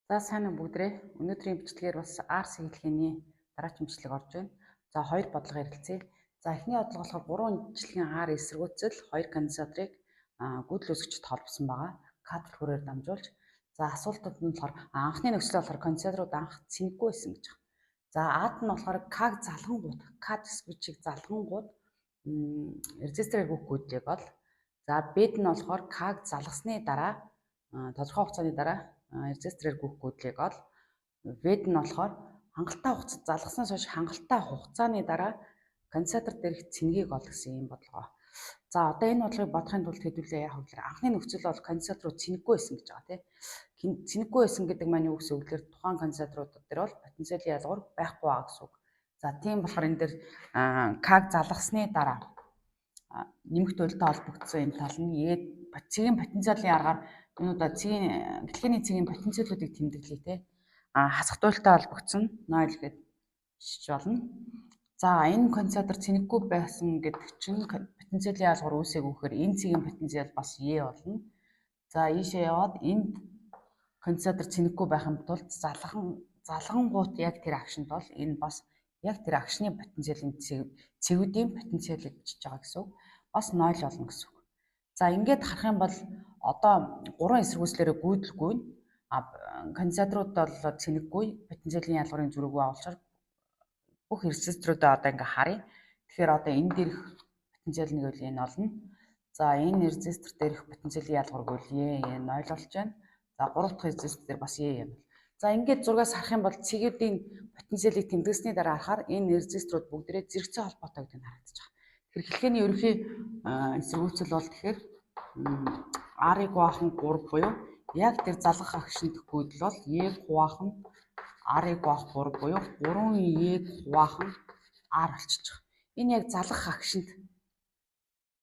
За сайн уу бүгдээ. Өнөөдрийн бичлэгээр бас RC хэлхээний дараагийн бичлэг орж байна. За хоёр бодлого ярилцъя. За эхний бодлого болохоор гурван ижилхэн R эсэргүүцэл хоёр конденсаторыг гүйдэл үүсгэгчид холбосон байгаа. К түлхүүрээр дамжуулж. За асуултууд нь болохоор анхны нөхцөл болохоор конденсаторууд анх цэнэггүй байсан гэж байна. За А-д нь болохоор К-г залгангууд, К дисвичийг залгангууд резисторыг гүйх гүйдлийг ол. За Б-д нь болохоор К-г залгасны дараа тодорхой хугацааны дараа резисторээр гүйх гүйдлийг ол. В-д нь болохоор хангалттай хугацаа залгаснаас хойш хангалттай хугацааны дараа конденсатор дээрх цэнгийг ол гэсэн ийм бодлого. За одоо энэ бодлогыг бодохын тулд хэдүүлээ яах вэ гэхээр анхны нөхцөл бол конденсаторууд цэнэггүй байсан гэж байгаа тийм. Цэнэггүй байсан гэдэг маань юу гэсэн үг гэхээр тухайн конденсаторууд дээр бол потенциалын ялгуур байхгүй байгаа гэсэн үг. За тийм болохоор энэ дээр К-г залгасны дараа нэмэх туйлтай холбогдсон энэ тал нь Е цэгийн потенциалын аргаар энэ удаа цэгийн гэлхээний цэгийн потенциалуудыг тэмдэглэе те. А хасах туйлтай холбогдсон 0 гээд бичиж болно. За энэ конденсатор цэнэггүй байсан гэдэг чинь потенциалын ялгуур үүсээг өгөхээр энэ цэгийн потенциал бас Е болно. За ийшээ яваад энд конденсатор цэнэггүй байх юм тулд залгангуут яг тэр агшинд бол энэ бас яг тэр агшны потенциалын цэгүүдийн потенциалыг бичиж байгаа гэсэн үг. Бас 0 болно гэсэн үг. За ингээд харах юм бол одоо гурван эсэргүүцлээрээ гүйдэлгүй нь конденсаторууд бол цэнэггүй, потенциалын ялгуурын зөрүүгүй авалчаар бүх резисторуудаа одоо ингээ харъя. Тэгэхээр одоо энэ дээрх потенциал нэг үл энэ олно. За энэ резистор дээрх потенциалын ялгуур гэвэл Е Е 0 болж байна. За гурав дахь резистор дээр бас Е Е. За ингээд зургаас харах юм бол цэгүүдийн потенциалыг тэмдэглэсний дараа харахаар энэ резисторууд бүгдээрээ зэрэгцээ холбоотой гэдэг нь харагдаж байгаа. Тэгэхээр хэлхээний ерөнхий эсэргүүцэл бол тэгэхээр R-ыг хуваах нь 3 буюу яг тэр залгах агшинд гүйдэл бол E-г хуваах нь R-ыг хуваах 3 буюу 3 E-г хуваах нь R болчихж байгаа. Энэ яг залгах агшинд.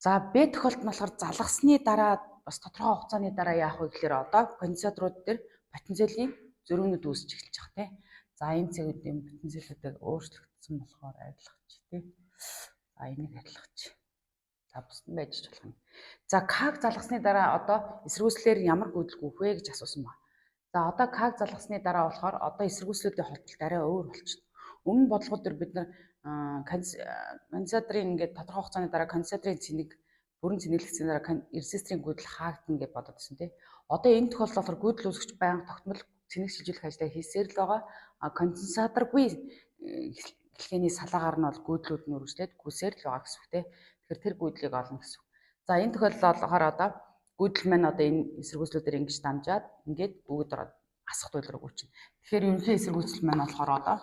За Б тохиолдолд нь болохоор залгасны дараа бас тодорхой хугацааны дараа яах вэ гэхээр одоо конденсаторууд дээр потенциалын зөрүүнүүд үүсэж эхэлж байгаа тийм. За энэ цэгүүдийн потенциалуудыг өөрчлөгдсөн болохоор арилгач тийм. За энийг арилгач. За бусд нь байж болох юм. За К-г залгасны дараа одоо эсэргүүцлээр ямар гүйдэл гүйх вэ гэж асуусан байна. За одоо К-г залгасны дараа болохоор одоо эсэргүүцлүүдийн холболт арай өөр болчихно. Өмнө бодлогод дээр бид нар конденсаторын ингээд тодорхой хугацааны дараа конденсаторын цэник бүрэн цэнэглэгдсэний дараа резисторын гүйдэл хаагдана гэж бодоод байсан тий. Одоо энэ тохиолдолд болохоор гүйдэл үүсгэж байнга тогтмол цэник шилжүүлэх ажлаа хийсээр л байгаа. А конденсаторгүй гэлхээний салаагаар нь бол гүйдлүүд нь үргэлжлээд гүйсээр л байгаа гэсэн үг тий. Тэгэхээр тэр гүйдлийг олно гэсэн үг. За энэ тохиолдолд болохоор одоо гүйдэл маань одоо энэ эсэргүүцлүүдээр ингэж дамжаад ингээд гүйд ороод асах туйл руу гүйчнэ. Тэгэхээр ерөнхий эсэргүүцэл маань болохоор одоо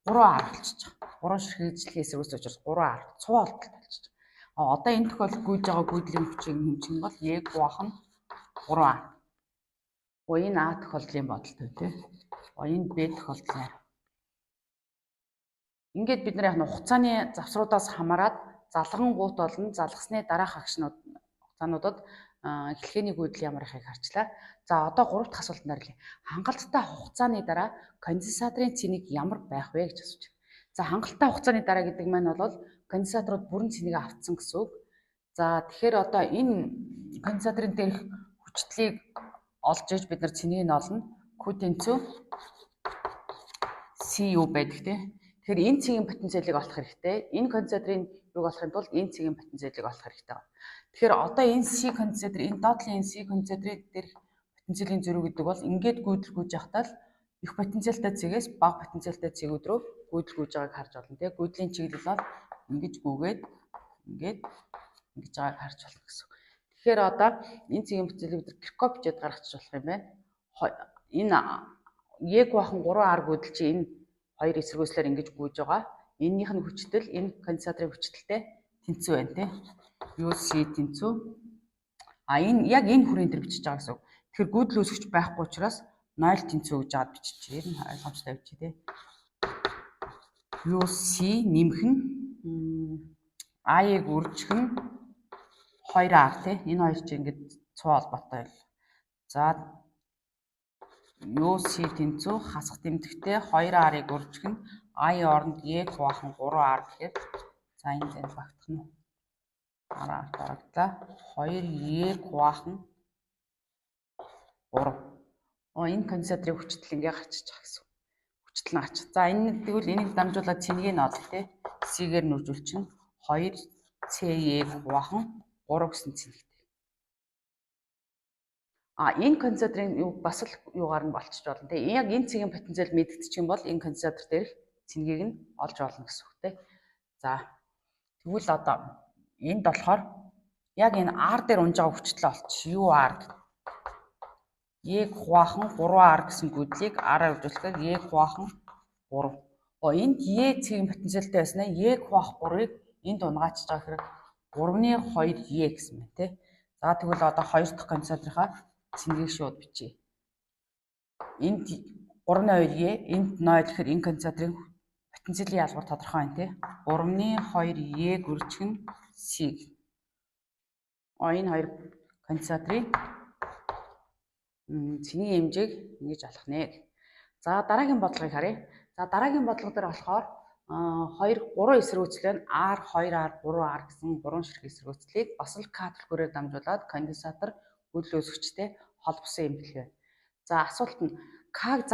3R болчихж байгаа. 3 ширхэг эсэргүүцэл учраас 3R цуваа холболт болчихж байгаа. А одоо энэ тохиолдолд гүйж байгаа гүйдлийн хүчийг хэмжих юм бол Е хуваах нь 3R. О энэ А тохиолдлын бодолтой тий. О энэ Б тохиолдлын. Ингээд бид нар яг нь хугацааны завсруудаас хамаарат залгангуут болон залгасны дараах агшнууд хугацаануудад хэлхээний гүйдэл ямар ихийг харчлаа. За одоо гурав дахь асуултанд харъя. Хангалттай хугацааны дараа конденсаторын цэник ямар байх вэ гэж асууж байна. За хангалттай хугацааны дараа гэдэг маань бол конденсаторууд бүрэн цэнийг автсан гэсэн үг. За тэгэхээр одоо энэ конденсаторын дээрх хүчтлийг олж иж бид нар цэнийг нь олно. Q тэнцүү C юу байдаг те. Тэгэхээр энэ цэгийн потенциалыг олох хэрэгтэй. Энэ конденсаторын юуг олохын тулд энэ цэгийн потенциалыг олох хэрэгтэй байна. Тэгэхээр одоо энэ C конденсатор, энэ доотлын энэ C конденсаторын дээрх потенциалын зөрүү гэдэг бол ингээд гүйдэл гүйж явахдаа л их потенциалтай цэгээс бага потенциалтай цэгүүд рүү гүйдэл гүйж байгааг харж болно тий. Гүйдлийн чиглэл бол ингэж гүгээд ингээд ингэж байгааг харж болно гэсэн үг. Тэгэхээр одоо энэ цэгийн потенциалыг бид Киркофф бичээд гаргачих болох юм байна. Энэ Е хуваах 3R гүйдэл чи энэ хоёр эсэргүүцлээр ингэж гүйж байгаа. Эннийх нь хүчтэл энэ конденсаторын хүчтэлтэй тэнцүү байна тий. UC тэнцүү. А энэ яг энэ хүрийн дээр бичиж байгаа гэсэн үг. Тэгэхээр гүйдэл үүсгэж байхгүй учраас 0 тэнцүү гэж аваад бичиж. Ер нь ойлгомжтой бичиж тий. UC нэмэх нь I-ыг үржих нь 2R тий. Энэ хоёр чинь ингээд цуу холбоотой байл. За UC тэнцүү хасах тэмдэгтээ 2R-ыг үржих нь I-ийн оронд E хуваах нь 3R гэхээр за энэ зэнд багтах нь R дарагдлаа. 2 E хуваах нь 3. Энэ конденсаторын хүчтэл ингээ гарчиж байгаа гэсэн. Хүчтэл нь гарч. За, энэ тэгвэл энийг дамжуулаад цэнгийг нь олох, тий. C-гээр нүржүүлчин 2 CE хувахан 3 гэсэн цэнэгтэй. Энэ конденсаторын юу бас л юугаар нь болчих болно, тий. Яг энэ цэгийн потенциал мэдэгдчих юм бол энэ конденсатор дээрх цэнгийг нь олж олно гэсэн үг, тий. За, тэгвэл одоо энд болохоор яг энэ R дээр унж байгаа хүчтэл олчих. U R E хуваахан 3R гэсэн гүйдлийг R-аар үржүүлэхээр E хуваахан 3. Энд E цэгийн потенциалтай байсан аа E хуваах 3-ыг энд унгаачиж байгаа хэрэг 3-ны 2 E гэсэн байна, тий. За, тэгвэл одоо хоёр дахь конденсаторынхаа цэнгийг шууд бичье. Энд 3-ны 2 E, энд 0 гэхээр энэ конденсаторын потенциалын ялгуур тодорхой байна, тий. 3-ны 2 E гүржих нь C. Энэ хоёр конденсаторын цэнгийн хэмжээг ингэж олох нэ. За, дараагийн бодлогыг харъя. За, дараагийн бодлого дээр болохоор 2 3 эсэргүүцэл байна. R 2R 3R гэсэн гурван ширхэг эсэргүүцлийг бас л К түлхүүрээр дамжуулаад конденсатор гүйдэл үүсгэгчтэй холбосон юм хэлэх байна. За, асуулт нь К-г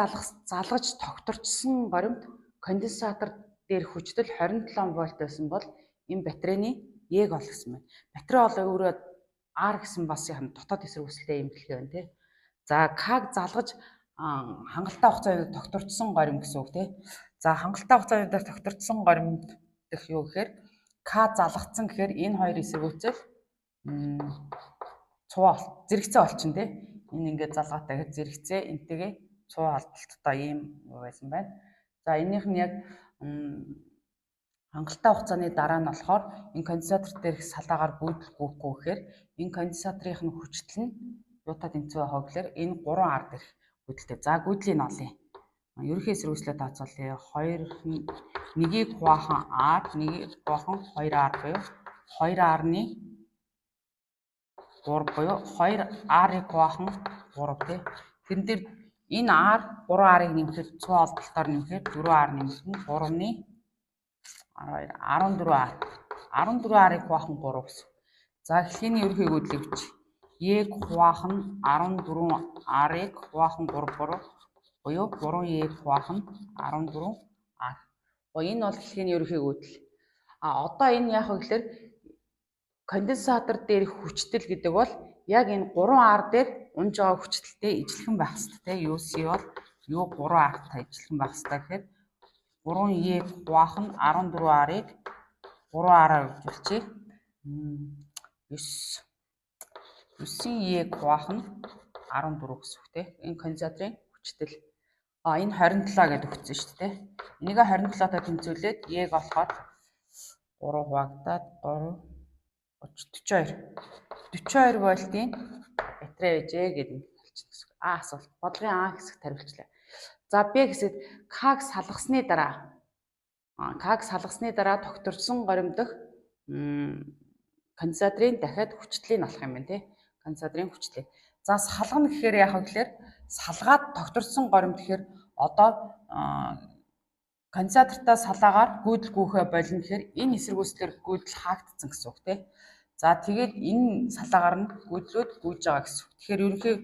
залгаж тогтворчсон горимт конденсатор дээр хүчтэл 27 вольт байсан бол энэ батарейны E-г ол гэсэн байна. Батарей бол өөрөө R гэсэн бас юм дотоод эсэргүүцэлтэй юм хэлэх байна, тий. За, К-г залгаж хангалттай хугацаанд тогтворчсон горим гэсэн үг, тий. За, хангалттай хугацаанд тогтворчсон горим гэх юу гэхээр К залгацсан гэхээр энэ хоёр эсэргүүцэл цуваа зэрэгцээ олчин, тий. Энэ ингээд залгаатай гэхэд зэрэгцээ энтэйгээ цуваа холболттой ийм байсан байна. За, энийх нь яг хангалттай хугацааны дараа нь болохоор энэ конденсатор дээрх салаагаар гүйдэл гүйхгүй гэхээр энэ конденсаторын нь хүчтэл нь юутай тэнцүү байх вэ гэхээр энэ 3R дээрх гүйдэлтэй. За, гүйдлийг нь олъё. Ерөнхий эсэргүүцлээ тооцоолъё. 2 нэгийг хуваахан R, нэгийг хуваахан 2R буюу 2R-ны 3 буюу 2R-ыг хуваахан 3, тий. Тэрэн дээр энэ R 3R-ыг нэмэхэд цуу холболтоор нэмэхэд 4R нэмэх нь 3-ны 12 14R. 14R-ыг хуваахан 3 гэсэн. За, эхлэхний ерөнхий гүйдлийг бичье. E-г хуваах нь 14R-ыг хуваах нь 3 3 буюу 3E-г хуваах нь 14R. Энэ бол эхлэхний ерөнхий гүйдэл. Одоо энэ яах вэ гэхээр конденсатор дээрх хүчтэл гэдэг бол яг энэ 3R дээр унж байгаа хүчтэлтэй ижилхэн байх хэрэгтэй, те. UC бол U 3R-тай ижилхэн байх хэрэгтэй гэхээр 3E хуваах нь 14R-ыг 3R-аар үржүүлчихье. 9 9E хуваах нь 14 гэсэн үг, те. Энэ конденсаторын хүчтэл. Энэ 27 гэдээ өгсөн шүү дээ. Энийг 27-тай тэнцвүүлээд E-г олохоор 3 хуваагдаад 3 30 42. 42 вольтын батарей байжээ гэдэг болчихно гэсэн үг. А асуулт. Бодлогын А хэсэгт хариулчлаа. За, Б хэсэгт К-г салгасны дараа К-г салгасны дараа тогтворсон горим дох конденсаторын дахиад хүчтлийг олох юм байна, тий. Конденсаторын хүчлийг. За, салгана гэхээр яах вэ гэхээр салгаад тогтворсон горим гэхээр одоо конденсатортай салаагаар гүйдэл гүйхэ болно гэхээр энэ эсэргүүцлээр гүйдэл хаагдсан гэсэн үг, тий. За, тэгээд энэ салаагаар нь гүйдлүүд гүйж байгаа гэсэн үг. Тэгэхээр ерөнхий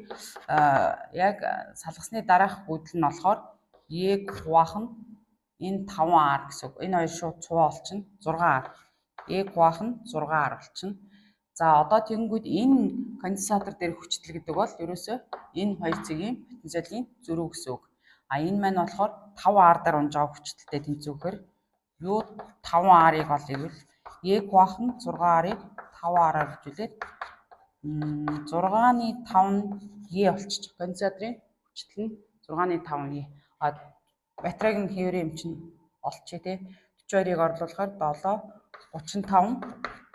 яг салгасны дараах гүйдэл нь болохоор E-г хуваах нь энэ 5R гэсэн үг. Энэ хоёр шууд цуваа олчихно. 6R. E-г хуваах нь 6R болчихно. За, одоо тэгэнгүүт энэ конденсатор дээр хүчтэл гэдэг бол ерөөсөө энэ хоёр цэгийн потенциалын зөрүү гэсэн үг. А энэ маань болохоор 5R дээр унж байгаа хүчтэлтэй тэнцвэхээр юу 5R-ыг олъё гэвэл E хуваах нь 6R-ыг 5R-аар үржүүлээд 6-ны 5 нь E болчих. Конденсаторын хүчтэл нь 6-ны 5 E. А батарейг нь хэврээ юм чинь олчих, тий. 42-ыг орлуулахаар 7 35